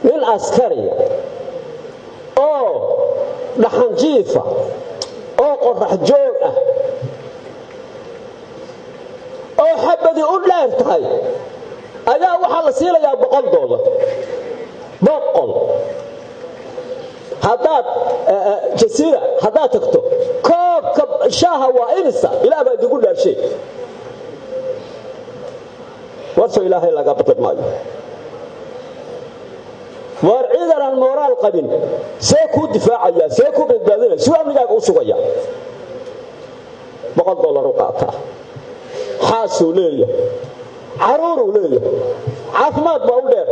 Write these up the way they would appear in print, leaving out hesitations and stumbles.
Nin askariya oo dhaxanjiifa oo qorax joog ah oo xabadi u dheer tahay ayaa waxaa la siinayaa $100. 100. Haddaad Jasiira haddaad tagto, koobka shaaha waa imisa? Ilaah baa idigu dhaarshay. Warso Ilaahay laga baqi maayo. Waar ciidan aan mooraal qabin see kuu difaacaya, see kuu badbaadinaya, suu amnigaaga u sugaya? $100 u qaataa, xaasuu leeyahay, caruuruu leeyahay, caafimaad baa u dheer,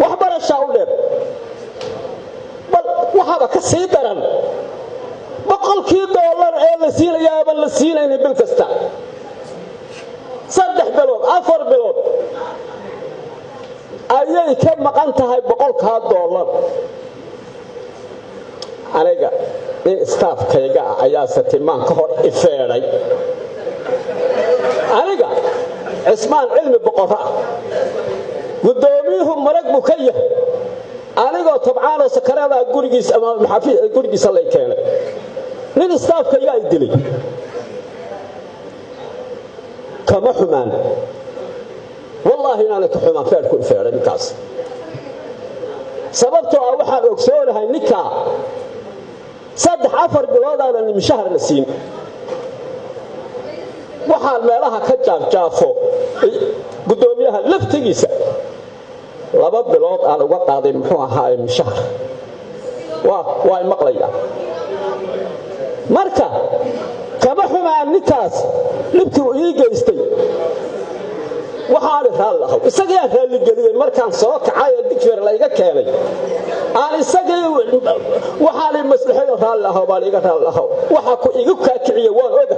waxbarashaa u dheer. Bal waxaaba ka sii daran, $100kii ee la siinayaaban la siinaynin bil kasta, 3 bilood, 4 bilood ayay ka maqan tahay $100kaa. Aniga nin staffkayga ah ayaa satimaan ka hor ifeedhay, aniga Cismaan Cilmi Boqorro ah, guddoomiyuhu marag buu ka yahay. Anigoo tabcaanoo sakaradaa gurigiisa ama gurigiisa lay keenay, nin staffkayga ay dilay. Kama xumaan, wallaahi inaanay ka xumaan feedhku ifeedhay ninkaas, sababtoo ah waxaan ogsoonahay ninkaa 3-4 bilood aanan mishahar la siin. Waxaan meelaha ka jaafjaafo guddoomiyaha laftigiisa 2 bilood aan uga qaaday, muxuu ahaaye, mishahar waa maqlaya. Marka kama xumaan ninkaas dhibkii uu ii geystay. Waxaani raalli ahaw, isagayaan raalligeliyey markaan soo kacay ee Digfeer layga keenay. Aan isagii waxaani maslaxayo, raalli ahaw baan, iga raalli ahaw, waxa ku igu kaakiciyey waan oga.